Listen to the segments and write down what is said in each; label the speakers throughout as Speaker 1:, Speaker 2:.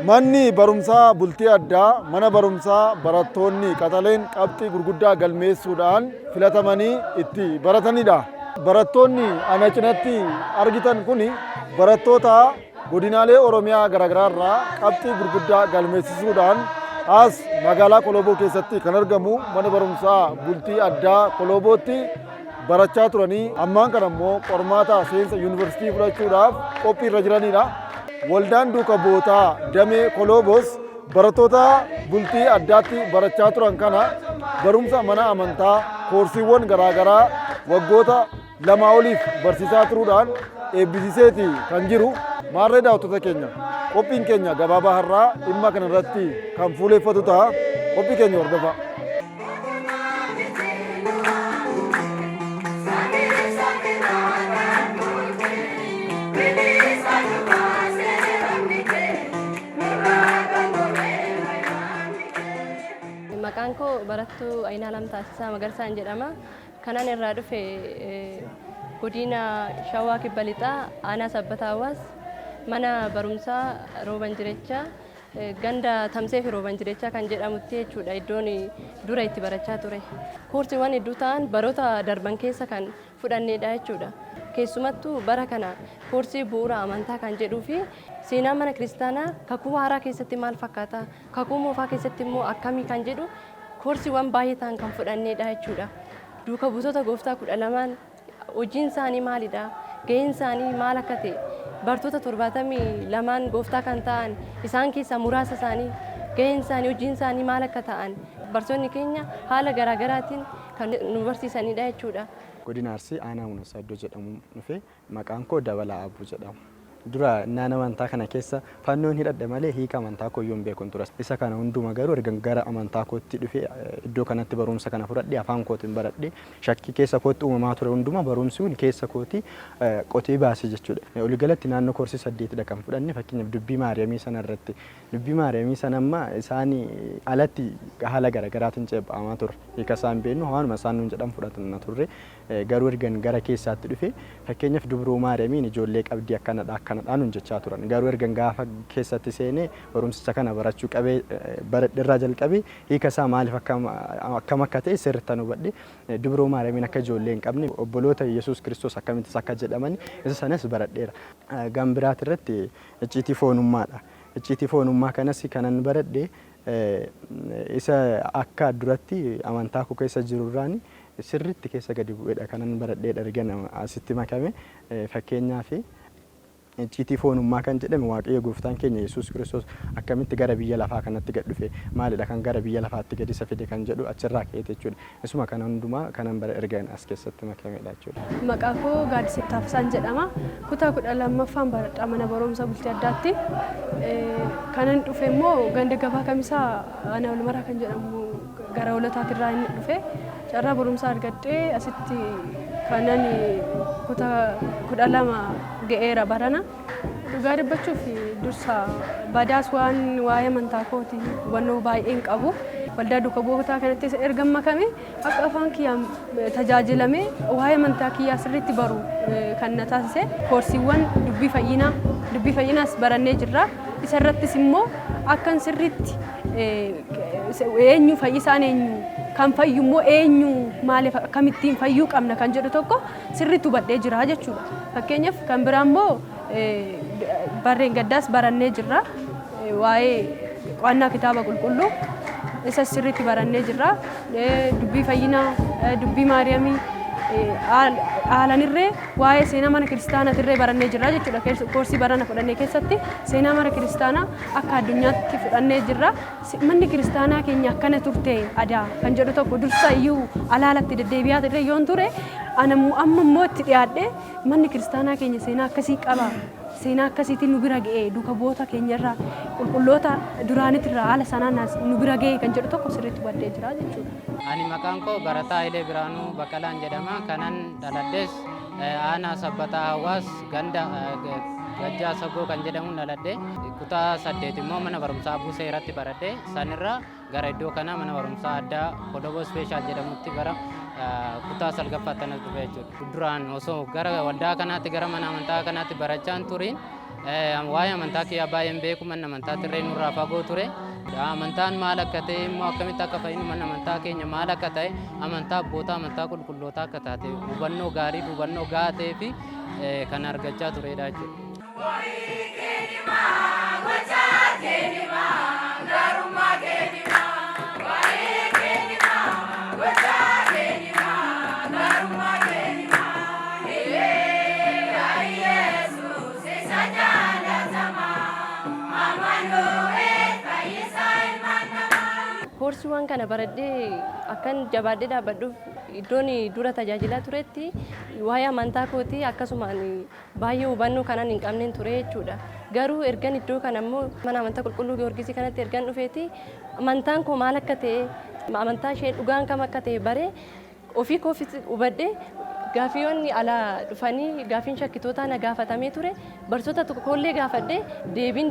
Speaker 1: Manni barumsaa bultii addaa mana barumsaa barattoonni qaxaleen qabxii gurguddaa galmeessuudhaan filatamanii itti baratanidha. Barattoonni ana cinatti argitan kun barattoota godinaalee Oromiyaa garaagaraa irraa qabxii gurguddaa galmeessisuudhaan as magaalaa Koloboo keessatti kan argamu mana barumsaa bultii addaa Kolobootti barachaa turanii ammaan kana immoo qormaata seensa yuunivarsiitii fudhachuudhaaf qophii irra jiranidha. Waldaan duuka bu'ootaa damee Koloboos barattoota bultii addaatti barachaa turan kana barumsa mana amantaa koorsiiwwan garaagaraa waggoota lamaa oliif barsiisaa turuudhaan eebbisiiseeti kan jiru. Maarree daawwattoota keenya, qophiin keenya gabaabaa har'aa dhimma kana irratti kan fuuleeffatu ta'a. Qophii keenya hordofaa.
Speaker 2: Maqaan koo barattuu Ayinaalam Taasisaa Magarsaan jedhama. Kanan irraa dhufe godina Shawaa Kibba Lixaa aanaa Sabbataa Hawaas mana barumsaa Rooban Jirechaa ganda Tamsee fi Rooban Jirechaa kan jedhamutti jechuudha iddoon dura itti barachaa ture. Koorsiiwwan hedduu ta'an baroota darban keessa kan fudhanneedha jechuudha. Keessumattuu bara kana koorsii bu'uura amantaa kan jedhuu fi seenaa mana kiristaanaa kakuu haaraa keessatti maal fakkaata, kakuu moofaa keessatti immoo akkamii kan jedhu koorsiiwwan baay'ee ta'an kan fudhanneedha jechuudha. Duuka buutota gooftaa 12n hojiin isaanii maalidha? Gaheen isaanii maal akka ta'e? Bartoota 72n gooftaa kan ta'an isaan keessaa muraasa isaanii gaheen isaanii hojiin isaanii maal akka ta'an barsiisonni keenya haala garaagaraatiin kan nu barsiisanidha jechuudha.
Speaker 3: Godina Arsii Aanaa Munassaa iddoo jedhamu dhufe. Maqaan koo Dabalaa Abbuu jedhama. Dura innaan amantaa kana keessa fannoon hidhadhe malee hiika amantaa kooyyuu hin beekun ture. Isa kana hunduma garuu ergan gara amantaa kootti dhufee iddoo kanatti barumsa kana fudhadhee afaan kootiin baradhee shakkii keessa kootti uumamaa ture hunduma barumsi kun keessa kootii qotee baase jechuudha. Waliigalatti naannoo koorsii saddeetidha kan fudhanne, fakkeenyaaf dubbii Maariyaamii sana irratti. Dubbii Maariyaamii sana amma isaan alatti haala garaagaraatiin ceepha'amaa turre. Hiika isaa hin beeknu, waanuma isaan nuun jedhan fudhatna turre. Garuu ergan gara keessaatti dhufe, fakkeenyaaf dubroo Maariyaamiin ijoollee qabdii akkanadha akkanadha nuun jechaa turan. Garuu ergan gaafa keessatti seenee barumsicha kana barachuu qabee baradherraa jalqabee hiika isaa maaliif akka akkam akka ta'e sirrittan hubadhe. Dubroo Maariyaamiin akka ijoollee hin qabne, obboloota Yesuus Kiristoos akkamittis akka jedhaman isa sanas baradheera. Gan biraati irratti icciitii foonummaadha. Icciitii foonummaa kanas kanan baradhe isa akka duratti amantaa koo keessa jirurraan sirriitti keessa gadi bu'eedha kanan baradheedha ergan asitti makame. Fakkeenyaaf, icciitii foonummaa kan jedhame Waaqayyo gooftaan keenya Yesuus Kiristoos akkamitti gara biyya lafaa kanatti gad dhufe, maalidha kan gara biyya lafaatti gad isa fide kan jedhu achirraa ka'eeti jechuudha. Isuma kana hundumaa kanan bara ergan as keessatti makamedha jechuudha.
Speaker 4: Maqaa koo Gaaddisee Taafisaan jedhama. Kutaa 12ffaan baradha mana barumsa bultii addaatti. Kanan dhufe immoo ganda gabaa kamisaa aanaa Walmaraa kan jedhamu gara Hoolotaatirraa inni dhufe. Carraa barumsaa argadhee asitti kanan kutaa 12 ga'eera barana. Dhugaa dubbachuuf, dursa badaas waan waa'ee amantaa kooti hubannoo baay'ee hin qabu. Waldaa duuka bu'ootaa kanatti erga makame akka afaan kiyyaan tajaajilame waa'ee amantaa kiyyaa sirriitti baru kan na taasise koorsiiwwan dubbii fayyinaa, dubbii fayyinaas barannee jirra. Isa irrattis immoo akkan sirriitti eenyu fayyisaan, eenyu kan fayyu immoo, eenyu maaliif akkamittiin fayyuu qabna kan jedhu tokko sirriitti hubadhee jira jechuudha. Fakkeenyaaf, kan biraa immoo barreen gaddaas barannee jirra. Waa'ee qo'annaa kitaaba qulqulluu isa sirriitti barannee jirra. Dubbii fayyinaa, dubbii Maariyaamii haalanirree waa'ee seenaa mana kiristaanaatirree barannee jirra jechuudha. Koorsii barana fudhannee keessatti seenaa mana kiristaanaa akka addunyaatti fudhannee jirra. Manni kiristaanaa keenya akkana turte adaa kan jedhu tokko dursa iyyuu alaalatti deddeebi'aa turre yoon ture, amma immoo itti dhiyaadhee manni kiristaanaa keenya seenaa akkasii qaba. Seenaa akkasiitiin nu bira ga'e, duuka bu'oota keenyarraa, qulqulloota duraanitirraa haala sanaan nu bira ga'e kan jedhu tokko sirriitti hubadhee jira jechuudha.
Speaker 5: Ani maqaan koo Barataa Hayilee Biraanuu Baqqalaan jedhama. Kanan dhaladhes aanaa Sabbataa Hawaas ganda Gajjaa Sagoo kan jedhamuun dhaladhe. Kutaa 8 immoo mana barumsaa Abbuu Seeratti baradhe. Sanirraa gara iddoo kanaa mana barumsaa addaa Kodoboo Special jedhamutti bara kutaa salgaffaatti anas dhufe jechuudha. Duraan osoo gara waldaa kanaatti, gara mana amantaa kanaatti barachaa hin turiin Waa'ee amantaa kiyyaa baay'een beeku, manni amantaa tirree nurraa fagoo ture. Amantaan maal akka ta'e immoo akkamitti akka fayyinu, manni amantaa keenya maal akka ta'e, amantaa abboota amantaa qulqullootaa akka taate hubannoo gaarii fi hubannoo gahaa ta'ee fi kan argachaa turedha jechuudha.
Speaker 2: Koorsiiwwan kana baradhee akkan jabaadhee dhaabbadhuuf iddoon dura tajaajilaa turetti waa'ee amantaa kootii akkasumaan baay'ee hubannoo kanan hin qabneen ture jechuudha. Garuu ergan iddoo kana immoo mana amantaa qulqulluu Giyoorgisii kanatti ergan dhufeeti amantaan koo maal akka ta'e, amantaa ishee dhugaan kam akka ta'e baree ofii koofis hubadhee, gaaffiiwwan alaa dhufanii gaaffiin shakkitootaa na gaafatamee ture barsoota tokkollee gaafadhee deebiin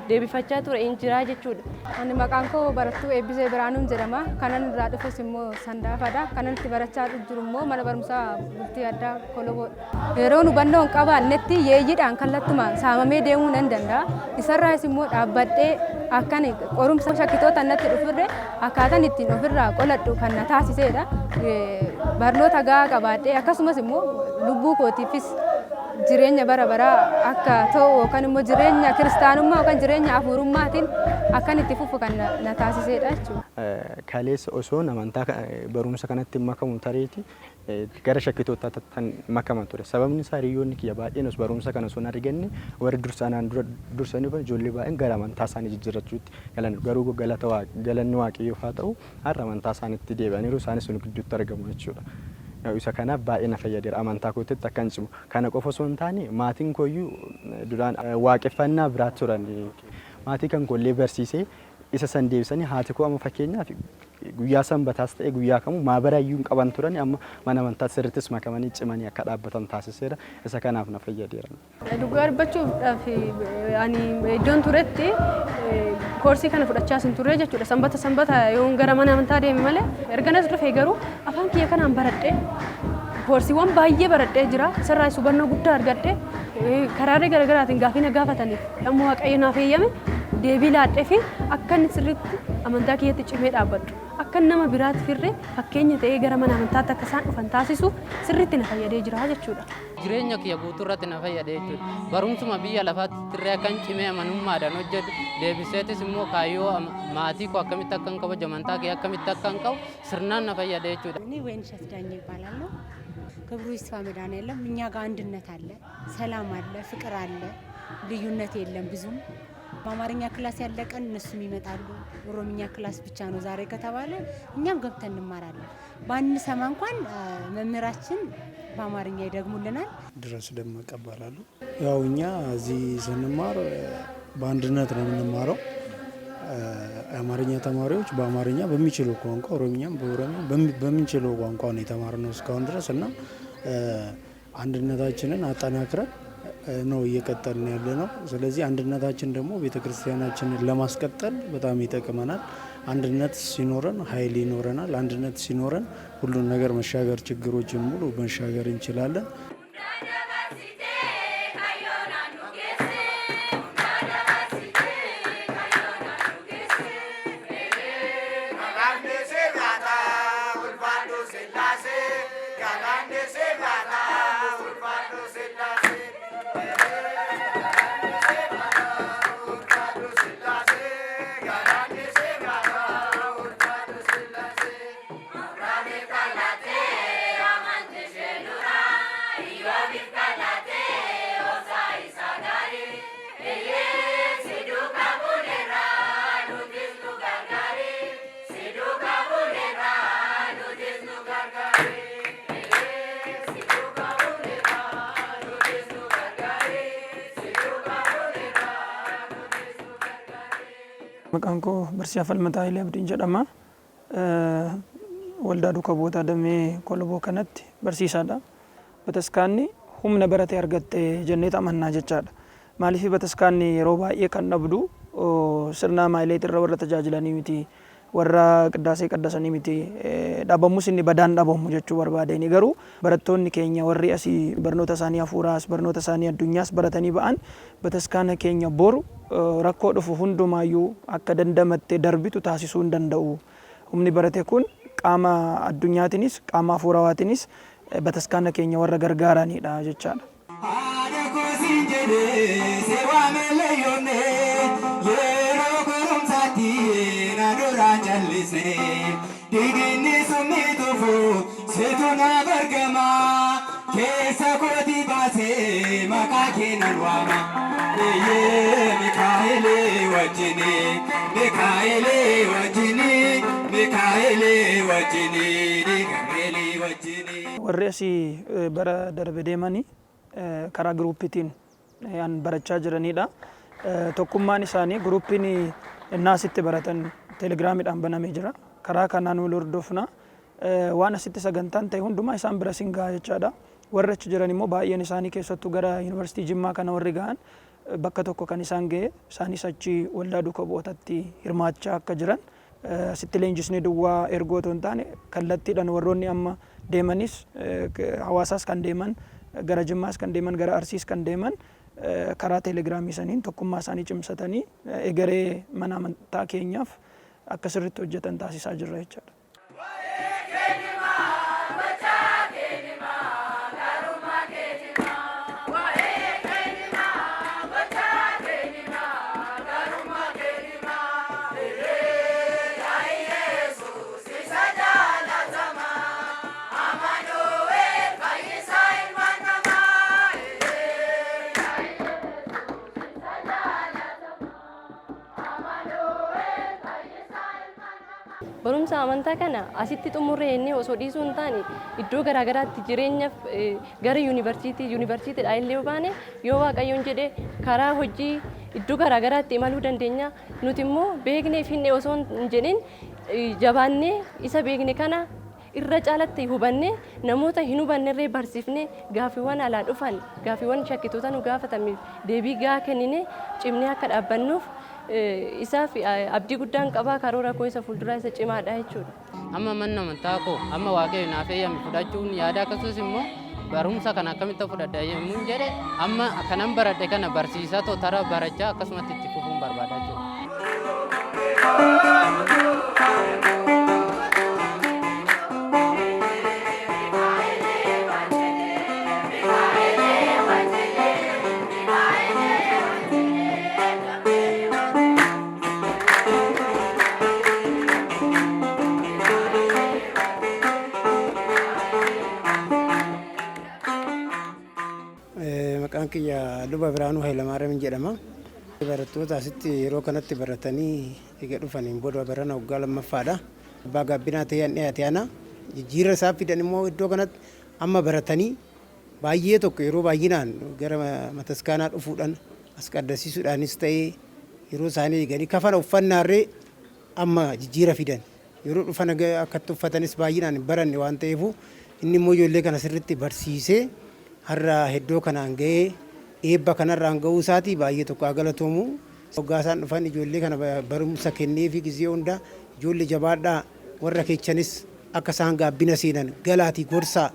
Speaker 2: deebifachaa ture hin jiraa jechuudha.
Speaker 4: Ani maqaan koo barattuu Eebbisee Biraanuun jedhama. Kanan irraa dhufes immoo Sandaafaadha. Kanan itti barachaa jiru immoo mana barumsaa bultii addaa Koloboodha. Yeroon hubannoo hin qabaannetti yeeyyiidhaan kallattumaan saamamee deemuu nan danda'a. Isarraas immoo dhaabbadhee akkan qorumsa shakkitoota natti dhufurre akkaataan ittiin ofirraa qoladhu kan na taasisedha. Barnoota gahaa qabaadhee akkasumas immoo lubbuu kootiifis jireenya bara baraa akka ta'u yookaan immoo jireenya kiristaanummaa yookaan jireenya hafuurummaatiin akkan itti fufu kan na taasisedha jechuudha.
Speaker 3: Kaleessa osoon amantaa barumsa kanatti hin makamu tareeti gara shakkitootaatti kan makaman ture. Sababni isaa hiriyoonni kiyya baay'een osoo barumsa kana osoo hin arganne warri dursanaan dura dursanii dhufan ijoollee baay'een gara amantaa isaanii jijjiirrachuutti galan. Garuu galata galanni Waaqayyoof haa ta'u, har'a amantaa isaaniitti deebi'aniiru, isaanis nu gidduutti argamu jechuudha. Isa kanaaf baay'ee na fayyadeera amantaa kootitti akkan cimu. Kana qofa osoo hin taane maatiin kooyyuu duraan waaqeffannaa biraa turan. Maatii kan koollee barsiisee isa san deebisanii, haati koo amma fakkeenyaaf guyyaa sanbataas ta'e guyyaa kamuu maabara iyyuu hin qaban turan, amma mana amantaa sirrittis makamanii cimanii akka dhaabbatan taasiseera. Isa kanaaf na fayyadeera.
Speaker 4: Dhugaa dubbachuudhaaf ani iddoon turetti koorsii kana fudhachaa hin turre jechuudha. Sanbata sanbata yoon gara mana amantaa deeme malee. Erganas dhufe garuu afaan kiyya kanaan baradhee koorsiiwwan baay'ee baradhee jira. Isarraas hubannoo guddaa argadhee karaalee garaagaraatiin gaafii na gaafataniif dhimma Waaqayyo naaf eeyyame deebii laadhee fi akka inni sirriitti amantaa kiyyatti cimee dhaabbadhu, akka nama biraatti firree fakkeenya ta'ee gara mana amantaatti akka isaan dhufan taasisu sirriitti na fayyadee jira jechuudha.
Speaker 5: Jireenya kiyya guutuu irratti na fayyade jechuudha. Barumsuma biyya lafaatti tirree akkan cimee amanummaadhaan hojjedhu, deebiseetis immoo kaayyoo maatii koo akkamitti akkan kabaju, amantaa kiyya akkamitti akkan qabu sirnaan na fayyade jechuudha.
Speaker 6: እኔ ወይንሸት ዳኜ እባላለሁ። ክብሩ ይስፋ መድኃኔዓለም። እኛ ጋር አንድነት አለ፣ ሰላም አለ፣ ፍቅር አለ፣ ልዩነት የለም ብዙም። በአማርኛ class ያለቀን እነሱም ይመጣሉ። ኦሮምኛ class ብቻ ነው ዛሬ ከተባለ እኛም ገብተን እንማራለን። ባንሰማ እንኳን መምህራችን በአማርኛ ይደግሙልናል።
Speaker 7: ድረስ ደመቀ እባላለሁ። ያው እኛ እዚህ ስንማር በአንድነት ነው የምንማረው። የአማርኛ ተማሪዎች በአማርኛ በሚችሉ ቋንቋ፣ ኦሮምኛም በኦሮምኛ በምንችለው ቋንቋ ነው የተማርነው እስካሁን ድረስ እና አንድነታችንን አጠናክረን ነው እየቀጠልን ያለ ነው። ስለዚህ አንድነታችን ደግሞ ቤተክርስቲያናችንን ለማስቀጠል በጣም ይጠቅመናል። አንድነት ሲኖረን ኃይል ይኖረናል። አንድነት ሲኖረን ሁሉን ነገር መሻገር፣ ችግሮችን ሙሉ መሻገር እንችላለን።
Speaker 8: Maqaan koo Barsiisaa Falmataa Hayilee Abdiin jedhama. Waldaa Duuka Bu'oota Damee Koloboo kanatti barsiisaadha. Bataskaanni humna barate argatte jennee amannaa jechaadha. Maaliif bataskaanni yeroo baay'ee kan dhabdu sirna maayileetirra warra tajaajilanii miti. Warra qiddaasee qaddasanii miti. Dhabamus inni badaan dhabamu jechuu barbaadeen. Garuu barattoonni keenya warri asii barnoota isaanii hafuuraas barnoota isaanii addunyaas baratanii ba'an bataskaana keenya boru rakkoo dhufu hundumaayyuu akka dandamattee darbitu taasisuu hin danda'u. Humni barate kun qaama addunyaatiinis qaama hafuurawaatiinis bataskaana keenya warra gargaaranidha jechaadha.
Speaker 9: Haadha koo siin jedhee si waamee leeyyoomne yeroo goromsaatti na duraan callisne dhiiginni summii tufu situ naaf argama keessa kooti baasee maqaa kee nan waama. Eeyyee Mikaa'elee wajjini Mikaa'elee wajjini Mikaa'elee wajjini Gabri'eelii wajjini.
Speaker 8: Warri asii bara darbe deemanii karaa giruuppiitiin an barachaa jiranidha. Tokkummaan isaanii giruuppiin innaa asitti baratan telegiraamiidhaan banamee jira. Karaa kanaan wal hordofna. Waan asitti sagantaan ta'e hundumaa isaan bira sin gaha jechaadha. Warri achi jiran immoo baay'een isaanii keessattuu gara yuunivarsiitii Jimmaa kana warri gahan bakka tokko kan isaan gahe isaanis achi waldaa duuka bu'ootatti hirmaachaa akka jiran asitti leenjisnee duwwaa ergoo otoo hin taane kallattiidhaan warroonni amma deemanis hawaasaas kan deeman gara Jimmaas kan deeman gara Arsiis kan deeman karaa teelegiraamii saniin tokkummaa isaanii cimsatanii egeree mana amantaa keenyaaf akka sirriitti hojjetan taasisaa jirra jechaadha.
Speaker 2: Barumsa amantaa kana asitti xumurree inni osoo dhiisuu hin taane iddoo garaagaraatti jireenyaaf gara yuunivarsiitii yuunivarsiitiidhaa illee baane yoo Waaqayyoon jedhe karaa hojii iddoo garaagaraatti imaluu dandeenya. Nuti immoo beeknee finne osoo hin jedhin jabaannee isa beekne kana irra caalatti hubannee namoota hin hubannerree barsiifnee gaaffiiwwan alaa dhufan gaaffiiwwan shakkitoota nu gaafataniif deebii gahaa kennine cimnee akka dhaabbannuuf isaaf abdii guddaan qabaa karoora koo isa fuulduraa isa cimaadha jechuudha.
Speaker 5: Amma manni amantaa koo amma Waaqayyo naaf eeyyame fudhachuun yaada akkasumas immoo barumsa kana akkamitti fudhadha yommuu jedhe amma kanan baradhe kana barsiisaa too tara barachaa akkasumatti itti fufuun barbaada jechuudha.
Speaker 10: Maqaan kiyya Luba Biraanuu Hayilamaariyaam jedhama. Barattoota asitti yeroo kanatti baratanii eega dhufaniin booda barana waggaa lammaffaadha. Abbaa gaabbinaa ta'ee an dhiyaate ana. Jijjiirra isaa fidan immoo iddoo kanatti amma baratanii baay'ee tokko yeroo baay'inaan gara mataskaanaa dhufuudhaan as qaddasiisuudhaanis ta'ee yeroo isaanii eeganii kafana uffannaarree amma jijjiira fidan. Yeroo dhufan akkatti uffatanis baay'inaan hin baranne waan ta'eefu inni immoo ijoollee kana sirriitti barsiisee har'a iddoo kanaan ga'ee eebba kanarraan ga'uu isaatii baay'ee tokko haa galatoomu. Waggaa isaan dhufan ijoollee kana barumsa kenneefi gizee hunda ijoollee jabaadhaa warra keechanis akka isaan gaabbina seenan galaatii gorsaa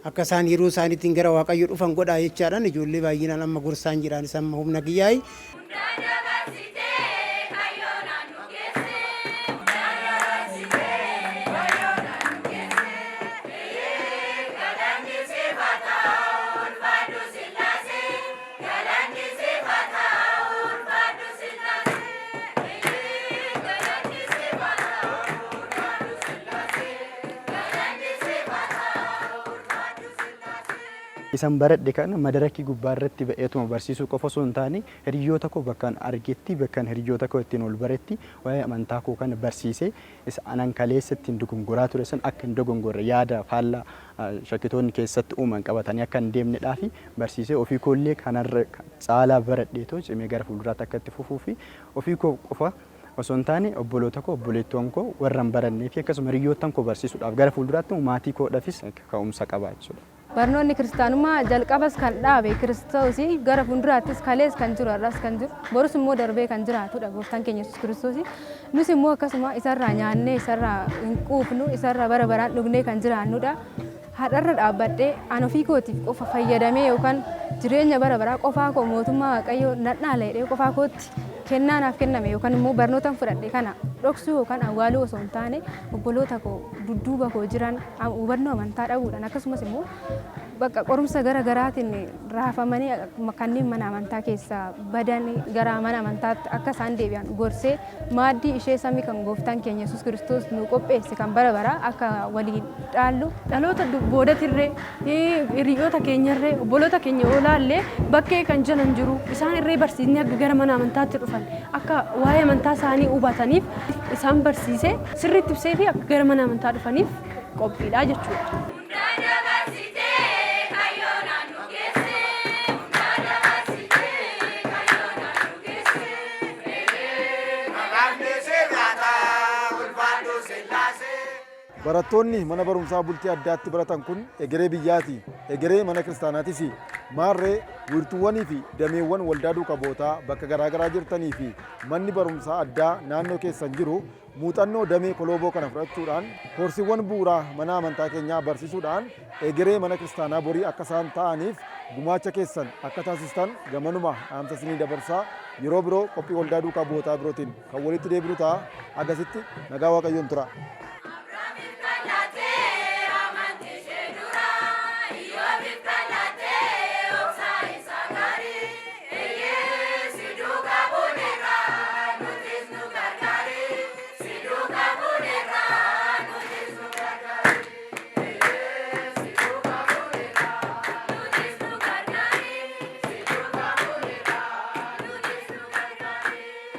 Speaker 10: akka isaan yeroo isaaniitiin gara Waaqayyo dhufan godhaa jechaadhaan ijoollee baay'inaan amma gorsaan jiraanis amma humna kiyyaayi.
Speaker 3: Isan baradhe kana madarakii gubbaa irratti ba'eetuma barsiisuu qofa osoo hin taane hiriyoota koo bakkaan argetti bakkaan hiriyoota koo ittiin ol baretti waa'ee amantaa koo kana barsiisee isa anan kaleessa ittiin dogongoraa ture san akka hin dogongorre yaada faallaa shakkitoonni keessatti uuman qabatanii akka hin deemnedhaa fi barsiisee ofii koollee kanarra caalaa baradheetoo cimee gara fuulduraatti akka itti fufuu fi ofii koo qofa osoo hin taane obboloota koo obboleettoon koo warra hin barannee fi akkasuma hiriyoottan koo barsiisuudhaaf gara fuulduraatti maatii koodhaafis ka'umsa qaba jechuudha.
Speaker 11: Barnoonni kiristaanummaa jalqabas kan dhaabe Kiristoos gara fuulduraattis kalees kan jiru, har'as kan jiru, borus immoo darbee kan jiraatudha gooftaan keenya Yesuus Kiristoos. Nus immoo akkasuma isarraa nyaannee, isarraa hin quufnu, isarraa bara baraan dhugnee kan jiraannudha. Har'arra dhaabbadhee an ofii kootiif qofa fayyadamee yookaan jireenya bara baraa qofaa koo mootummaa Waaqayyoo nan dhaala jedhee qofaa kootti kennaa naaf kenname yookaan immoo barnootan fudhadhe kana dhoksuu yookaan awwaaluu osoo hin taane, obboloota koo dudduuba koo jiran hubannoo amantaa dhabuudhaan, akkasumas immoo bakka qorumsa gara garaatiin raafamanii kanneen mana amantaa keessaa badan gara mana amantaatti akka isaan deebi'an gorsee, maaddii ishee samii kan gooftaan keenya Yesuus Kiristoos nu qopheesse kan bara baraa akka waliin dhaallu.
Speaker 4: Dhaloota boodatirree, hiriyoota keenyarree, obboloota keenya olaallee bakkee kan jiran jiru, isaan irree barsiisnee akka gara mana amantaatti dhufan, akka waa'ee amantaa isaanii hubataniif isaan barsiisee, sirriitti ibsee fi akka gara mana amantaa dhufaniif qophiidha jechuudha.
Speaker 1: Barattoonni mana barumsaa bultii addaatti baratan kun egeree biyyaati. Egeree mana kiristaanaatis. Maarree, wiirtuuwwanii fi dameewwan waldaa duuka bu'ootaa bakka garaa garaa jirtanii fi manni barumsaa addaa naannoo keessan jiru muuxannoo damee Kolooboo kana fudhachuudhaan koorsiiwwan bu'uuraa mana amantaa keenyaa barsiisuudhaan egeree mana kiristaanaa borii akka isaan ta'aniif gumaacha keessan akka taasistan gamanuma dhaamsa isinii dabarsaa, yeroo biroo qophii waldaa duukaa bu'ootaa birootiin kan walitti deebinu ta'a. Hagasitti nagaa Waaqayyoon turaa.